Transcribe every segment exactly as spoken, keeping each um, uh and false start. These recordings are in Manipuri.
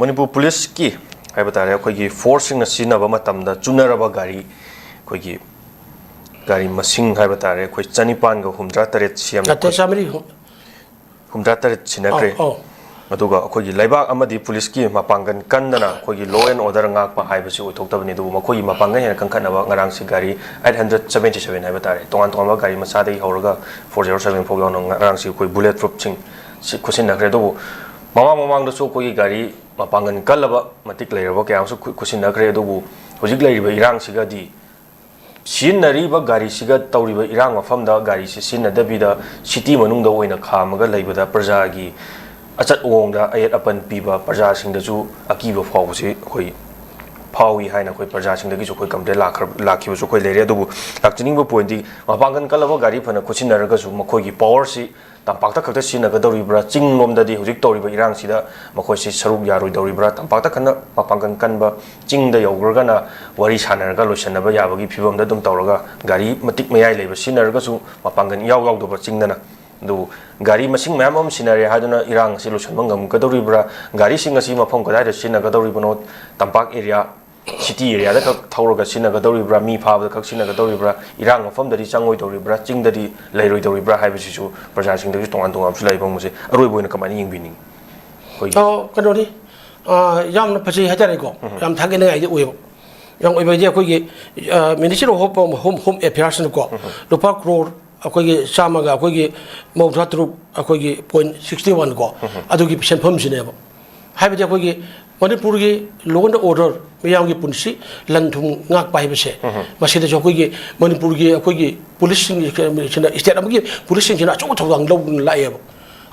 ꯃꯅꯤꯄꯨꯔ ꯄꯨꯂꯤꯁꯀꯤ ꯍꯥꯏꯕ ꯇꯥꯔꯦ, ꯑꯩꯈꯣꯏꯒꯤ ꯐꯣꯔꯁꯁꯤꯡꯅ ꯁꯤꯖꯤꯟꯅꯕ ꯃꯇꯝꯗ ꯆꯨꯅꯔꯕ ꯒꯥꯔꯤ, ꯑꯩꯈꯣꯏꯒꯤ ꯒꯥꯔꯤ ꯃꯁꯤꯡ ꯍꯥꯏꯕ ꯇꯥꯔꯦ, ꯑꯩꯈꯣꯏ ꯆꯅꯤꯄꯥꯟꯒ ꯍꯨꯝꯗ꯭ꯔꯥ ꯇꯔꯦꯠ ꯁꯤ ꯌꯥꯝ ꯅꯠꯇꯦ, ꯆꯥꯃꯔꯤ꯫ ꯍꯨꯝꯗ꯭ꯔꯥ ꯇꯔꯦꯠ ꯁꯤꯟꯅꯈ꯭ꯔꯦ꯫ ꯑꯧ, ꯑꯧ꯫ ꯑꯗꯨꯒ ꯑꯩꯈꯣꯏꯒꯤ ꯂꯩꯕꯥꯛ ꯑꯃꯗꯤ ꯄꯨꯂꯤꯁꯀꯤ ꯃꯄꯥꯡꯒꯜ ꯀꯟꯗꯅ ꯑꯩꯈꯣꯏꯒꯤ law and order ꯉꯥꯛꯄ ꯍꯥꯏꯕꯁꯤ ꯑꯣꯏꯊꯣꯛꯇꯕꯅꯤ, ꯑꯗꯨꯕꯨ ꯃꯈꯣꯏꯒꯤ ꯃꯄꯥꯡꯒꯜ ꯍꯦꯟꯅ ꯀꯟꯈꯠꯅꯕ ꯉꯔꯥꯡꯁꯤ ꯒꯥꯔꯤ eight hundred seventy seven ꯍꯥꯏꯕ ꯇꯥꯔꯦ, ꯇꯣꯉꯥꯟ ꯇꯣꯉꯥꯟꯕ ꯒꯥꯔꯤ ꯃꯆꯥꯗꯒꯤ ꯍꯧꯔꯒ four zero seven ꯐꯥꯎ ꯌꯥꯎꯅ ꯉꯔꯥꯡꯁꯤ ꯑꯩꯈꯣꯏ bullet proofꯁꯤꯡ ꯁꯤ ꯈꯨꯠꯁꯤꯟꯅꯈ꯭ꯔꯦ꯫ ꯑꯗꯨꯕꯨ ꯃꯃꯥꯡ ꯃꯃꯥꯡꯗꯁꯨ ꯑꯩꯈꯣꯏꯒꯤ ꯒꯥꯔꯤ ꯃꯄꯥꯡꯒꯜ ꯀꯜꯂꯕ, ꯃꯇꯤꯛ ꯂꯩꯔꯕ ꯀꯌꯥ ꯑꯃꯁꯨ ꯈꯨ-, ꯈꯨꯠꯁꯤꯟꯅꯈ꯭ꯔꯦ꯫ ꯑꯗꯨꯕꯨ ꯍꯧꯖꯤꯛ ꯂꯩꯔꯤꯕ ꯏꯔꯥꯡꯁꯤꯒꯗꯤ ꯁꯤꯖꯤꯟꯅꯔꯤꯕ ꯒꯥꯔꯤꯁꯤꯒ ꯇꯧꯔꯤꯕ ꯏꯔꯥꯡ ꯃꯐꯝꯗ ꯒꯥꯔꯤꯁꯤ ꯁꯤꯖꯤꯟꯅꯗꯕꯤꯗ city ꯃꯅꯨꯡꯗ ꯑꯣꯏꯅ ꯈꯥꯝꯃꯒ ꯂꯩꯕꯗ ꯄ꯭ꯔꯖꯥꯒꯤ ꯑꯆꯠ ꯑꯋꯣꯡꯗ ꯑꯌꯦꯠ ꯑꯄꯟ ꯄꯤꯕ, ꯄ꯭ꯔꯖꯥꯁꯤꯡꯗꯁꯨ ꯑꯀꯤꯕ ꯐꯥꯎꯕꯁꯤ ꯑꯩꯈꯣꯏ ꯐꯥꯎꯏ ꯍꯥꯏꯅ ꯑꯩꯈꯣꯏ ꯄ꯭ꯔꯖꯥꯁꯤꯡꯗꯒꯤꯁꯨ ꯑꯩꯈꯣꯏ complaint ꯂꯥꯛꯈ꯭ꯔ-, ꯂꯥꯛꯈꯤꯕꯁꯨ ꯑꯩꯈꯣꯏ ꯂꯩꯔꯦ꯫ ꯑꯗꯨꯕꯨ ꯂꯥꯛꯆꯅꯤꯡꯕ pointꯇꯤ, ꯃꯄꯥꯡꯒꯜ ꯀꯜꯂꯕ ꯒꯥꯔꯤ ꯐꯅ ꯈꯨꯠꯁꯤꯟꯅꯔꯒꯁꯨ ꯃꯈꯣꯏꯒꯤ powerꯁꯤ ꯇꯝꯄꯥꯛꯇ ꯈꯛꯇ ꯁꯤꯖꯤꯟꯅꯒꯗꯧꯔꯤꯕ꯭ꯔꯥ, ꯆꯤꯡꯂꯣꯝꯗꯗꯤ ꯍꯧꯖꯤꯛ ꯇꯧꯔꯤꯕ ꯏꯔꯥꯡꯁꯤꯗ ꯃꯈꯣꯏꯁꯤ ꯁꯔꯨꯛ ꯌꯥꯔꯣꯏꯗꯧꯔꯤꯕ꯭ꯔꯥ, ꯇꯝꯄꯥꯛꯇ ꯈꯛꯇ ꯃꯄꯥꯡꯒꯜ ꯀꯟꯕ, ꯆꯤꯡꯗ ꯌꯧꯈ꯭ꯔꯒꯅ ꯋꯥꯔꯤ ꯁꯥꯟꯅꯔꯒ ꯂꯣꯏꯁꯤꯟꯅꯕ ꯌꯥꯕꯒꯤ ꯐꯤꯕꯝꯗ ꯑꯗꯨꯝ ꯇꯧꯔꯒ ꯒꯥꯔꯤ ꯃꯇꯤꯛ ꯃꯌꯥꯏ ꯂꯩꯕ ꯁꯤꯖꯤꯟꯅꯔꯒꯁꯨ ꯃꯄꯥꯡꯒꯜ ꯏꯌꯥꯎ ꯌꯥꯎꯗꯕ ꯆꯤꯡꯗꯅ꯫ ꯑꯗꯨꯕꯨ ꯒꯥꯔꯤ ꯃꯁꯤꯡ ꯃꯌꯥꯝ ꯑꯃ ꯁꯤꯟꯅꯔꯦ ꯍꯥꯏꯗꯨꯅ ꯏꯔꯥꯡ ꯑꯁꯤ ꯂꯣꯏꯁꯤꯟꯕ ꯉꯝꯒꯗꯧꯔꯤꯕ꯭ꯔꯥ, ꯒꯥꯔꯤꯁꯤꯡ ꯑꯁꯤ ꯃꯐꯝ ꯀꯗꯥꯏꯗ ꯁꯤꯖꯤꯟꯅꯒꯗꯧꯔꯤꯕꯅꯣ, ꯇꯝꯄꯥꯛ area, city areaꯗ ꯈꯛ ꯊꯧꯔꯒ ꯁꯤꯖꯤꯟꯅꯒꯗꯧꯔꯤꯕ꯭ꯔꯥ, ꯃꯤ ꯐꯥꯕꯗ ꯈꯛ ꯁꯤꯖꯤꯟꯅꯒꯗꯧꯔꯤꯕ꯭ꯔꯥ, ꯏꯔꯥꯡ ꯃꯐꯝꯗꯗꯤ ꯆꯪꯉꯣꯏꯗꯧꯔꯤꯕ꯭ꯔꯥ, ꯆꯤꯡꯗꯗꯤ ꯂꯩꯔꯣꯏꯗꯧꯔꯤꯕ꯭ꯔꯥ ꯍꯥꯏꯕꯁꯤꯁꯨ ꯄ꯭ꯔꯖꯥꯁꯤꯡꯗꯒꯤꯁꯨ ꯇꯣꯉꯥꯟ ꯇꯣꯉꯥꯟꯕꯁꯨ ꯂꯩꯕ ꯍꯧꯅꯁꯦ꯫ ꯑꯔꯣꯏꯕ ꯑꯣꯏꯅ ꯀꯃꯥꯏꯅ ꯌꯦꯡꯕꯤꯅꯤꯡꯉꯤ? ꯑꯩꯈꯣꯏꯒꯤ ꯑꯣ, ꯀꯩꯅꯣꯅꯤ, ꯑ, ꯌꯥꯝꯅ ꯐꯖꯩ ꯍꯥꯏꯇꯥꯔꯦꯀꯣ꯫ ꯎꯝ꯫ ꯌꯥꯝ ꯊꯥꯒꯠꯅꯤꯡꯉꯥꯏꯗꯤ ꯑꯣꯏꯌꯦꯕ꯫ ꯌꯥꯝ ꯑꯣꯏꯕ ꯍꯥꯏꯗꯤ ꯑꯩꯈꯣꯏꯒꯤ, ꯑ, Ministry of Home, Home, Home Affairsꯅꯀꯣ, ꯎꯝ꯫ ꯂꯨꯄꯥ ꯀ꯭ꯔꯣꯔ ꯑꯩꯈꯣꯏꯒꯤ ꯆꯥꯝꯃꯒ ꯑꯩꯈꯣꯏꯒꯤ ꯃꯧꯗ꯭ꯔꯥ ꯇꯔꯨꯛ, ꯑꯩꯈꯣꯏꯒꯤ point sixty one ꯀꯣ, ꯎꯝ꯫ ꯑꯗꯨꯒꯤ ꯁꯦꯟꯐꯝꯁꯤꯅꯦꯕ꯫ ꯍꯥꯏꯕꯗꯤ ꯑꯩꯈꯣꯏꯒꯤ ꯃꯅꯤꯄꯨꯔꯒꯤ law and order, ꯃꯤꯌꯥꯝꯒꯤ ꯄꯨꯟꯁꯤ, ꯂꯟ ꯊꯨꯝ ꯉꯥꯛꯄ ꯍꯥꯏꯕꯁꯦ, ꯎꯝ꯫ ꯃꯁꯤꯗꯁꯨ ꯑꯩꯈꯣꯏꯒꯤ ꯃꯅꯤꯄꯨꯔꯒꯤ ꯑꯩꯈꯣꯏꯒꯤ ꯄꯨꯂꯤꯁꯁꯤꯡꯁꯤꯅ, state ꯑꯃꯒꯤ ꯄꯨꯂꯤꯁꯁꯤꯡꯁꯤꯅ ꯑꯆꯧꯕ ꯊꯧꯗꯥꯡ ꯂꯧꯗꯨꯅ ꯂꯥꯛꯑꯦꯕ꯫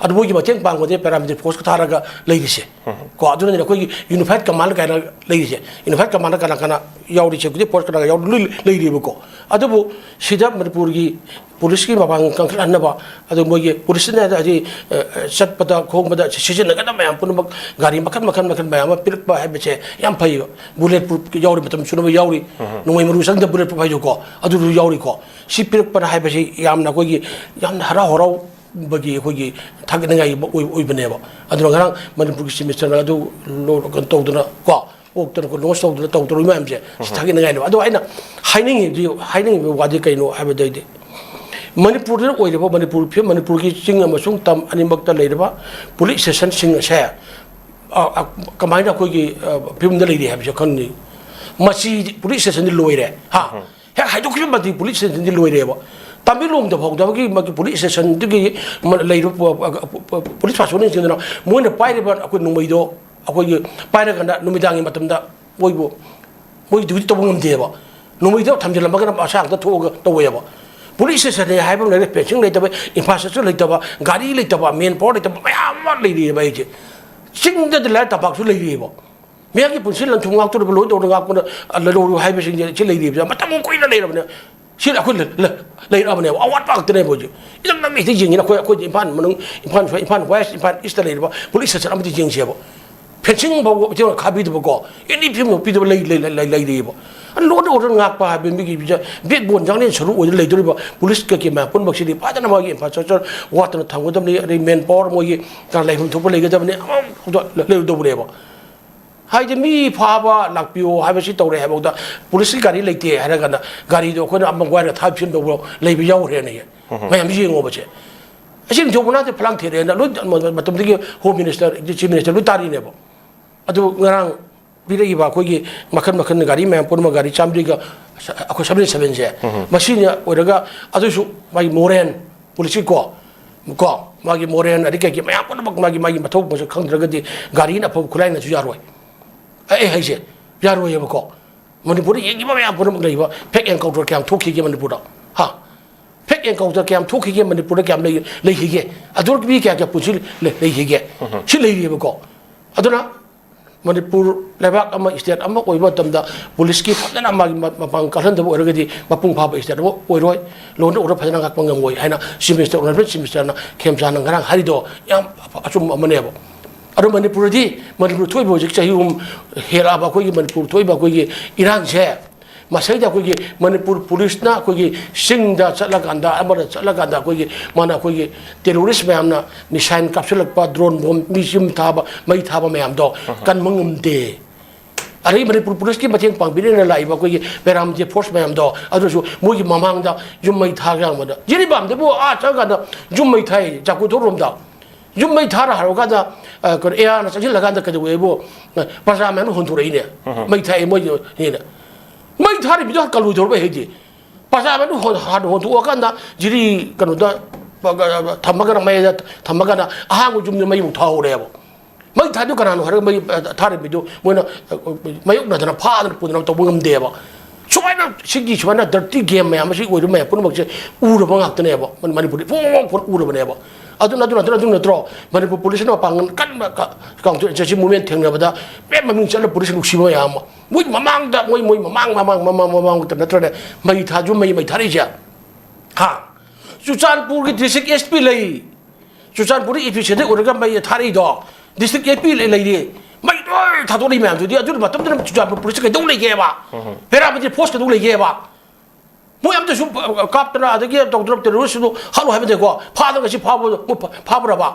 ꯑꯗꯨ ꯃꯣꯏꯒꯤ ꯃꯇꯦꯡ ꯄꯥꯡꯕꯗꯤ paramilitary force ꯊꯥꯔꯒ ꯂꯩꯔꯤꯁꯦ꯫ ꯎꯝ꯫ ꯀꯣ, ꯑꯗꯨꯅꯅꯦ ꯑꯩꯈꯣꯏꯒꯤ unified command ꯀꯥꯏꯅ ꯂꯩꯔꯤꯁꯦ꯫ Unified command ꯀꯅꯥ ꯀꯅꯥ ꯌꯥꯎꯔꯤ, security force ꯀꯅꯥ ꯀꯅꯥ ꯌꯥꯎꯔꯤ, ꯂꯣꯏ ꯂꯩꯔꯤꯕꯀꯣ꯫ ꯑꯗꯨꯕꯨ ꯁꯤꯗ ꯃꯅꯤꯄꯨꯔꯒꯤ ꯄꯨꯂꯤꯁꯀꯤ ꯃꯄꯥꯡꯒꯜ ꯀꯟꯈꯠꯍꯟꯅꯕ, ꯑꯗꯨ ꯃꯣꯏꯒꯤ ꯄꯨꯂꯤꯁꯅ ꯍꯥꯏꯗꯤ, ꯑ, ꯑ, ꯆꯠꯄꯗ ꯈꯣꯡꯕꯗ ꯁꯤꯖꯤꯟꯅꯒꯗꯕ ꯃꯌꯥꯝ ꯄꯨꯝꯅꯃꯛ, ꯒꯥꯔꯤ ꯃꯈꯜ ꯃꯈꯜ ꯃꯈꯜ ꯃꯌꯥꯝ ꯑꯃ ꯄꯤꯔꯛꯄ ꯍꯥꯏꯕꯁꯦ ꯌꯥꯝ ꯐꯩꯌꯦꯕ꯫ Bullet proof ꯌꯥꯎꯔꯤ, ꯃꯇꯝ ꯆꯨꯅꯕ ꯌꯥꯎꯔꯤ, ꯎꯝ꯫ ꯅꯣꯡꯃꯩ ꯃꯔꯨ ꯆꯪꯗꯕ bullet proof ꯍꯥꯏꯗꯣꯀꯣ, ꯑꯗꯨꯗꯨ ꯌꯥꯎꯔꯤꯀꯣ꯫ ꯁꯤ ꯄꯤꯔꯛꯄꯅ ꯍꯥꯏꯕꯁꯤ ꯌꯥꯝꯅ ꯑꯩꯈꯣꯏꯒꯤ ꯌꯥꯝꯅ ꯍꯔꯥꯎ ꯍꯔꯥꯎ ꯕꯒꯤ ꯑꯩꯈꯣꯏꯒꯤ ꯊꯥꯒꯠꯅꯤꯡꯉꯥꯏ ꯑꯣꯏ-, ꯑꯣꯏꯕꯅꯦꯕ꯫ ꯑꯗꯨꯅ ꯉꯔꯥꯡ ꯃꯅꯤꯄꯨꯔꯒꯤ ꯆꯤꯐ ꯃꯤꯅꯤꯁꯇꯔꯅ ꯑꯗꯨ ꯂꯣ-, ꯀꯩꯅꯣ ꯇꯧꯗꯅ ꯀꯣ, ꯑꯣꯛꯇꯅ ꯀꯣ, ꯂꯣꯟꯁ ꯇꯧꯗꯅ ꯇꯧꯗꯅ ꯃꯌꯥꯝꯁꯦ ꯁꯤ ꯊꯥꯒꯠꯅꯤꯡꯉꯥꯏꯅꯦꯕ꯫ ꯑꯗꯣ ꯑꯩꯅ ꯍꯥꯏꯅꯤꯡꯉꯤꯗꯤ, ꯍꯥꯏꯅꯤꯡꯉꯤꯕ ꯋꯥꯗꯤ ꯀꯩꯅꯣ ꯍꯥꯏꯕꯗꯩꯗꯤ, ꯃꯅꯤꯄꯨꯔꯗ ꯑꯣꯏꯔꯤꯕ, ꯃꯅꯤꯄꯨꯔ ꯐꯤ-, ꯃꯅꯤꯄꯨꯔꯒꯤ ꯆꯤꯡ ꯑꯃꯁꯨꯡ ꯇꯝ ꯑꯅꯤꯃꯛꯇ ꯂꯩꯔꯤꯕ ꯄꯨꯂꯤꯁ ꯁ꯭ꯇꯦꯁꯟꯁꯤꯡ ꯑꯁꯦ, ꯑ, ꯑ, ꯀꯃꯥꯏꯅ ꯑꯩꯈꯣꯏꯒꯤ, ꯑ, ꯐꯤꯕꯝꯗ ꯂꯩꯔꯤ ꯍꯥꯏꯕꯁꯦ ꯈꯪꯅꯤ꯫ ꯃꯁꯤ ꯄꯨꯂꯤꯁ ꯁ꯭ꯇꯦꯁꯟꯗꯤ ꯂꯣꯏꯔꯦ, ꯍꯥ? ꯎꯝ꯫ ꯍꯦꯛ ꯍꯥꯏꯗꯣꯛꯈꯤꯕ ꯃꯇꯤꯛ ꯄꯨꯂꯤꯁ ꯁ꯭ꯇꯦꯁꯟꯗꯤ ꯂꯣꯏꯔꯦꯕ꯫ ꯇꯃꯦꯡꯂꯣꯡꯗ ꯐꯥꯎꯗꯕꯒꯤ ꯃꯥꯒꯤ ꯄꯨꯂꯤꯁ ꯁ꯭ꯇꯦꯁꯟꯗꯨꯒꯤ ꯃ-, ꯂꯩꯔꯤꯕ ꯄꯨ-, ꯄꯨ-, ꯄꯨ-, ꯄꯨ-, ꯄꯨꯂꯤꯁ ꯄꯥꯔꯁꯣꯅꯦꯜꯁꯤꯡꯗꯨꯅ ꯃꯣꯏꯅ ꯄꯥꯏꯔꯤꯕ ꯑꯩꯈꯣꯏ ꯅꯣꯡꯃꯩꯗꯣ, ꯑꯩꯈꯣꯏꯒꯤ ꯄꯥꯏꯔꯀꯥꯟꯗ ꯅꯨꯃꯤꯗꯥꯡꯒꯤ ꯃꯇꯝꯗ ꯃꯣꯏꯕꯨ, ꯃꯣꯏ ꯗ꯭ꯌꯨꯇꯤ ꯇꯧꯕ ꯉꯝꯗꯦꯕ꯫ ꯅꯣꯡꯃꯩꯗꯣ ꯊꯝꯖꯤꯜꯂꯝꯃꯒꯅ ꯃꯁꯥ ꯈꯛꯇ ꯊꯣꯛꯑꯒ ꯇꯧꯋꯦꯕ꯫ ꯄꯨꯂꯤꯁ ꯁ꯭ꯇꯦꯁꯟꯅꯦ ꯍꯥꯏꯕ ꯑꯃ ꯂꯩꯔꯦ, ꯐꯦꯟꯁꯤꯡ ꯂꯩꯇꯕ, ꯏꯟꯐ꯭ꯔꯥꯁ꯭ꯇ꯭ꯔꯛꯆꯔ ꯂꯩꯇꯕ, ꯒꯥꯔꯤ ꯂꯩꯇꯕ, ꯃꯦꯟ ꯄꯥꯋꯔ ꯂꯩꯇꯕ ꯃꯌꯥꯝ ꯑꯃ ꯂꯩꯔꯤꯑꯕ ꯑꯩꯁꯦ꯫ ꯆꯤꯡꯗꯗꯤ ꯂꯥꯏꯔ ꯇꯝꯄꯥꯛꯁꯨ ꯂꯩꯔꯤꯑꯕ꯫ ꯃꯤꯌꯥꯝꯒꯤ ꯄꯨꯟꯁꯤ ꯂꯟ-ꯊꯨꯝ ꯉꯥꯛꯇꯧꯔꯤꯕ, ꯂꯣꯏ ꯇꯧꯔ ꯉꯥꯛꯄꯅ, ꯑ, ꯂꯧꯔꯨ ꯍꯥꯏꯕꯁꯤꯡꯁꯦ ꯁꯤ ꯂꯩꯔꯤꯕꯁꯦ ꯃꯇꯝ ꯀꯨꯏꯅ ꯂꯩꯔꯕꯅꯦ꯫ ꯁꯤ ꯑꯩꯈꯣꯏ ꯂ-, ꯂ-, ꯂꯩꯔꯛꯑꯕꯅꯦꯕ꯫ ꯑꯋꯥꯠꯄ ꯉꯥꯛꯇꯅꯦꯕ ꯍꯧꯖꯤꯛ꯫ ꯏꯔꯝꯗꯝ ꯃꯤꯗ ꯌꯦꯡꯉꯤꯅ ꯑꯩꯈꯣꯏ, ꯑꯩꯈꯣꯏꯗꯤ ꯏꯝꯐꯥꯜ ꯃꯅꯨꯡ, ꯏꯝꯐꯥꯜ ꯁ꯭ꯋꯥꯏ, ꯏꯝꯐꯥꯜ ꯋꯦꯁ, ꯏꯝꯐꯥꯜ ꯏꯁꯇ ꯂꯩꯔꯤꯕ ꯄꯨꯂꯤꯁ ꯁ꯭ꯇꯦꯁꯟ ꯑꯃꯗ ꯌꯦꯡꯁꯦꯕ꯫ ꯐꯦꯟꯁꯤꯡ ꯐꯥꯎꯕ ꯏꯊꯦꯡꯅ ꯈꯥꯕꯤꯗꯕꯀꯣ, ꯑꯦꯅꯤ ꯐꯤꯕꯝ ꯄꯤꯗꯕ ꯂꯩ-, ꯂꯩ-, ꯂꯩ-, ꯂꯩ-, ꯂꯩꯔꯤꯑꯕ꯫ ꯂꯣ ꯑꯦꯟ ꯑꯣꯔꯗꯔ ꯉꯥꯛꯄ ꯍꯥꯏꯕ ꯃꯤꯒꯤ ꯕꯦꯛꯕꯣꯟ, ꯌꯥꯡꯂꯦꯟ ꯁꯔꯨ ꯑꯣꯏꯅ ꯂꯩꯗꯧꯔꯤꯕ ꯄꯨꯂꯤꯁ ꯀꯩꯀꯩ ꯃꯌꯥꯝ ꯄꯨꯝꯅꯃꯛꯁꯤꯗꯤ ꯐꯖꯅ ꯃꯥꯒꯤ ꯏꯟꯐ꯭ꯔꯥꯁ꯭ꯇ꯭ꯔꯛꯆꯔ ꯋꯥꯠꯇꯅ ꯊꯝꯒꯗꯕꯅꯤ, ꯑꯗꯩ ꯃꯦꯟ ꯄꯥꯋꯔ ꯃꯣꯏꯒꯤ ꯂꯩꯐꯝ ꯊꯣꯛꯄ ꯂꯩꯒꯗꯕꯅꯤ, ꯑꯃꯐꯥꯎꯗ ꯂꯩꯔꯣꯏꯗꯧꯕꯅꯦꯕ꯫ ꯍꯥꯏꯗꯤ ꯃꯤ ꯐꯥꯕ ꯂꯥꯛꯄꯤꯌꯣ ꯍꯥꯏꯕꯁꯤ ꯇꯧꯔꯦ ꯍꯥꯏꯕꯗ ꯄꯨꯂꯤꯁꯀꯤ ꯒꯥꯔꯤ ꯂꯩꯇꯦ ꯍꯥꯏꯔꯒꯅ ꯒꯥꯔꯤꯗꯣ ꯑꯩꯈꯣꯏꯅ ꯑꯃ ꯋꯥꯏꯔ ꯊꯥꯕ ꯐꯤꯕꯝꯗ ꯂꯩꯕ ꯌꯥꯎꯈ꯭ꯔꯦꯅꯦ꯫ ꯃꯌꯥꯝ ꯌꯦꯡꯉꯣꯕꯁꯦ꯫ ꯑꯁꯤ ꯅꯤꯡꯊꯧ ꯃꯅꯥꯛꯇ ꯐꯂꯥꯡ ꯊꯦꯔꯛꯑꯦꯅ ꯂꯣꯏ ꯃꯇꯝꯗꯒꯤ ꯍꯣꯝ ꯃꯤꯅꯤꯁꯇꯔ, ꯆꯤꯐ ꯃꯤꯅꯤꯁꯇꯔ ꯂꯣꯏ ꯇꯥꯔꯤꯅꯦꯕ꯫ ꯑꯗꯨ ꯉꯔꯥꯡ ꯄꯤꯔꯛꯏꯕ ꯑꯩꯈꯣꯏꯒꯤ ꯃꯈꯜ ꯃꯈꯜ ꯒꯥꯔꯤ ꯃꯌꯥꯝ ꯄꯨꯝꯅꯃꯛ ꯒꯥꯔꯤ ꯆꯥꯝꯃꯔꯤꯒ ꯑꯩꯈꯣꯏ ꯁꯚꯦꯟ ꯁꯚꯦꯟꯁꯦ, ꯃꯁꯤꯅ ꯑꯣꯏꯔꯒ ꯑꯗꯨꯁꯨ ꯃꯥꯒꯤ ꯃꯣꯔꯦꯟ ꯄꯨꯂꯤꯁꯀꯤ ꯀꯣ, ꯀꯣ, ꯃꯥꯒꯤ ꯃꯣꯔꯦꯟ ꯑꯗꯩ ꯀꯩꯀꯩ ꯃꯌꯥꯝ ꯄꯨꯝꯅꯃꯛ ꯃꯥꯒꯤ, ꯃꯥꯒꯤ ꯃꯊꯧ ꯃꯁꯛ ꯈꯪꯗ꯭ꯔꯒꯗꯤ ꯒꯥꯔꯤꯅ ꯑꯐꯕ ꯈꯨꯠꯂꯥꯏꯅꯁꯨ ꯌꯥꯔꯣꯏ꯫ ꯑꯩ ꯍꯥꯏꯁꯦ ꯌꯥꯔꯣꯏꯌꯦꯕꯀꯣ꯫ ꯃꯅꯤꯄꯨꯔꯗ ꯌꯦꯡꯈꯤꯕ ꯃꯌꯥꯝ ꯄꯨꯝꯅꯃꯛ ꯂꯩꯕ ꯐꯦꯛ ꯑꯦꯟꯀꯥꯎꯟꯇꯔ ꯀꯌꯥꯝ ꯊꯣꯛꯈꯤꯒꯦ ꯃꯅꯤꯄꯨꯔꯗ? ꯍꯥ? ꯐꯦꯛ ꯑꯦꯟꯀꯥꯎꯟꯇꯔ ꯀꯌꯥꯝ ꯊꯣꯛꯈꯤꯒꯦ ꯃꯅꯤꯄꯨꯔꯗ? ꯀꯌꯥꯝ ꯂꯩ-, ꯂꯩꯈꯤꯒꯦ? ꯑꯗꯨ ꯃꯤ ꯀꯌꯥ ꯀꯌꯥ ꯄꯨꯟꯁꯤ ꯂꯩ-, ꯂꯩꯈꯤꯒꯦ? ꯁꯤ ꯂꯩꯔꯤꯑꯕꯀꯣ꯫ ꯑꯗꯨꯅ ꯃꯅꯤꯄꯨꯔ ꯂꯩꯕꯥꯛ ꯑꯃ, ꯁ꯭ꯇꯦꯠ ꯑꯃ ꯑꯣꯏꯕ ꯃꯇꯝꯗ ꯄꯨꯂꯤꯁꯀꯤ ꯐꯖꯅ ꯃꯥꯒꯤ ꯃ-, ꯃꯄꯥꯡ ꯀꯜꯍꯟꯗꯕ ꯑꯣꯏꯔꯒꯗꯤ ꯃꯄꯨꯡ ꯐꯥꯕ ꯁ꯭ꯇꯦꯠ ꯑꯃ ꯑꯣꯏꯔꯣꯏ, ꯂꯣ ꯑꯦꯟ ꯑꯣꯔꯗꯔ ꯐꯖꯅ ꯉꯥꯛꯄ ꯉꯝꯃꯣꯏ ꯍꯥꯏꯅ ꯆꯤꯐ ꯃꯤꯅꯤꯁꯇꯔ, ꯑꯣꯅꯔꯦꯕꯜ ꯆꯤꯐ ꯃꯤꯅꯤꯁꯇꯔꯅ ꯈꯦꯝꯆꯥꯟꯅ ꯉꯔꯥꯡ ꯍꯥꯏꯔꯤꯗꯣ ꯌꯥꯝ ꯑꯐ-, ꯑꯆꯨꯝꯕ ꯑꯃꯅꯦꯕ꯫ ꯑꯗꯣ ꯃꯅꯤꯄꯨꯔꯗꯤ, ꯃꯅꯤꯄꯨꯔ ꯊꯣꯛꯏꯕ ꯍꯧꯖꯤꯛ ꯆꯍꯤ ꯑꯍꯨꯝ ꯍꯦꯜꯂꯛꯑꯕ ꯑꯩꯈꯣꯏꯒꯤ ꯃꯅꯤꯄꯨꯔ ꯊꯣꯛꯏꯕ ꯑꯩꯈꯣꯏꯒꯤ ꯏꯔꯥꯡꯁꯦ, ꯃꯁꯩꯗ ꯑꯩꯈꯣꯏꯒꯤ ꯃꯅꯤꯄꯨꯔ ꯄꯨꯂꯤꯁꯅ ꯑꯩꯈꯣꯏꯒꯤ ꯆꯤꯡꯗ ꯆꯠꯂꯀꯥꯟꯗ, ꯑꯃꯗ ꯆꯠꯂꯀꯥꯟꯗ ꯑꯩꯈꯣꯏꯒꯤ ꯃꯥꯅ ꯑꯩꯈꯣꯏꯒꯤ ꯇꯦꯔꯣꯔꯤꯁ ꯃꯌꯥꯝꯅ ꯃꯤꯁꯥꯏꯜ ꯀꯥꯞꯁꯤꯜꯂꯛꯄ, ꯗ꯭ꯔꯣꯟ ꯕꯣꯝ, ꯃꯤ ꯌꯨꯝ ꯊꯥꯕ, ꯃꯩ ꯊꯥꯕ ꯃꯌꯥꯝꯗꯣ ꯀꯟꯕ ꯉꯝꯗꯦ꯫ ꯑꯗꯩ ꯃꯅꯤꯄꯨꯔ ꯄꯨꯂꯤꯁꯀꯤ ꯃꯇꯦꯡ ꯄꯥꯡꯕꯤꯔꯦꯅ ꯂꯥꯛꯏꯕ ꯑꯩꯈꯣꯏꯒꯤ ꯄꯦꯔꯥꯃꯤꯂꯤꯇꯔꯤ ꯐꯣꯔꯁ ꯃꯌꯥꯝꯗꯣ, ꯑꯗꯨꯁꯨ ꯃꯣꯏꯒꯤ ꯃꯃꯥꯡꯗ ꯌꯨꯝ ꯃꯩ ꯊꯥꯔꯒ ꯌꯥꯝꯕꯗ ꯖꯤꯔꯤꯕꯥꯝꯗꯕꯨ ꯑꯥ ꯆꯠꯂꯀꯥꯟꯗ ꯌꯨꯝ ꯃꯩ ꯊꯥꯏ, ꯆꯥꯀꯨꯊꯣꯔꯣꯝꯗ꯫ ꯌꯨꯝ ꯃꯩ ꯊꯥꯔ ꯍꯥꯏꯔꯀꯥꯟꯗ, ꯑ, ꯀꯩꯅꯣ, ꯑꯦꯌꯥꯔꯅ ꯆꯪꯁꯤꯜꯂꯀꯥꯟꯗ ꯀꯩꯗꯧꯋꯦꯕꯨ, ꯑ, ꯄ꯭ꯔꯖꯥ ꯃꯌꯥꯝꯅ ꯍꯣꯟꯗꯣꯔꯛꯏꯅꯦ꯫ ꯃꯩ ꯊꯥꯏ ꯃꯣꯏꯒꯤꯅꯦꯅ꯫ ꯃꯩ ꯊꯥꯔꯤꯕꯗꯣ ꯀꯜꯂꯣꯏꯗꯧꯔꯕ ꯍꯥꯏꯗꯤ꯫ ꯄ꯭ꯔꯖꯥ ꯃꯌꯥꯝꯅ ꯍꯣꯟ-, ꯍꯥꯟꯅ ꯍꯣꯟꯗꯣꯛꯑꯀꯥꯟꯗ ꯖꯤꯔꯤ ꯀꯩꯅꯣꯗ, ꯑ, ꯊꯝꯃꯒꯅ, ꯃꯌꯥꯏꯗ ꯊꯝꯃꯒꯅ ꯑꯍꯥꯡꯕ ꯌꯨꯝꯗ ꯃꯩ ꯑꯃꯨꯛ ꯊꯥꯍꯧꯔꯦꯕ꯫ ꯃꯩ ꯊꯥꯗꯨ ꯀꯅꯥꯅꯣ ꯍꯥꯏꯔꯒ ꯃꯩ, ꯑ, ꯊꯥꯔꯝꯃꯤꯗꯨ ꯃꯣꯏꯅ, ꯑ, ꯃꯥꯌꯣꯛꯅꯗꯅ ꯐꯥꯗꯅ ꯄꯨꯗꯅ ꯇꯧꯕ ꯉꯝꯗꯦꯕ꯫ ꯁꯨꯃꯥꯏꯅ ꯁꯤꯒꯤ ꯁꯨꯃꯥꯏꯅ ꯗꯔꯇꯤ ꯒꯦꯝ ꯃꯌꯥꯝ ꯑꯁꯤ ꯑꯣꯏꯔꯤꯕ ꯃꯌꯥꯝ ꯄꯨꯝꯅꯃꯛꯁꯦ ꯎꯔꯕ ꯉꯥꯛꯇꯅꯦꯕ꯫ ꯃꯅꯤ-, ꯃꯅꯤꯄꯨꯔꯗꯤ ꯐꯣꯡ ꯐꯣꯡ ꯎꯔꯕꯅꯦꯕ꯫ ꯑꯗꯨꯅ, ꯑꯗꯨꯅ, ꯑꯗꯨꯅ, ꯑꯗꯨ ꯅꯠꯇ꯭ꯔꯣ? ꯃꯅꯤꯄꯨꯔ ꯄꯨꯂꯤꯁꯅ ꯃꯄꯥꯡꯒꯜ ꯀꯟꯕ ꯀ-, ꯀꯥꯎꯟꯇꯔ ꯏꯟꯁꯔꯖꯦꯟꯁꯤ ꯃꯨꯚꯃꯦꯟ ꯊꯦꯡꯅꯕꯗ ꯄꯦꯝ ꯃꯃꯤꯡ ꯆꯠꯂ ꯄꯨꯂꯤꯁ ꯅꯨꯡꯁꯤꯕ ꯃꯌꯥꯝ ꯑꯃ꯫ ꯃꯣꯏ ꯃꯃꯥꯡꯗ, ꯃꯣꯏ, ꯃꯣꯏ ꯃꯃꯥꯡ, ꯃꯃꯥꯡ, ꯃꯃꯥꯡ, ꯃꯃꯥꯡ ꯃꯇꯝ ꯅꯠꯇ꯭ꯔꯅꯦ ꯃꯩ ꯊꯥꯁꯨ ꯃꯩ, ꯃꯩ ꯊꯥꯔꯛꯏꯁꯦ? ꯍꯥ? ꯆꯨꯔꯆꯥꯟꯄꯨꯔꯒꯤ ꯗꯤꯁꯇ꯭ꯔꯤꯛ ꯑꯦꯁ ꯄꯤ ꯂꯩ꯫ ꯆꯨꯔꯆꯥꯟꯄꯨꯔꯗ ꯏ ꯄꯤ ꯁꯤꯗ ꯑꯣꯏꯔꯒ ꯃꯩ ꯊꯥꯔꯛꯏꯗꯣ, ꯗꯤꯁꯇ꯭ꯔꯤꯛ ꯑꯦ ꯄꯤ ꯂꯩꯔꯤ, ꯃꯩ ꯂꯣꯏ ꯊꯥꯗꯣꯛꯂꯤ ꯃꯌꯥꯝꯗꯨꯗꯤ꯫ ꯑꯗꯨ ꯃꯇꯝꯗꯨꯗ ꯆꯨꯔꯆꯥꯟꯄꯨꯔ ꯄꯨꯂꯤꯁ ꯀꯩꯗꯧ ꯂꯩꯒꯦꯕ? ꯄꯦꯔꯥꯃꯤꯂꯤꯇꯔꯤ ꯐꯣꯔꯁ ꯀꯩꯗꯧ ꯂꯩꯒꯦꯕ? ꯃꯣꯏ ꯑꯝꯇꯁꯨ ꯀꯥꯞꯇꯅ, ꯑꯗꯒꯤ ꯇꯧꯗꯅ, ꯇꯦꯔꯣꯔꯤꯁꯇꯨ ꯍꯥꯠꯂꯣ ꯍꯥꯏꯕ ꯅꯠꯇꯦꯀꯣ, ꯐꯥꯗꯅ ꯉꯁꯤ ꯐꯥꯕ-, ꯐꯥꯕ꯭ꯔꯕ?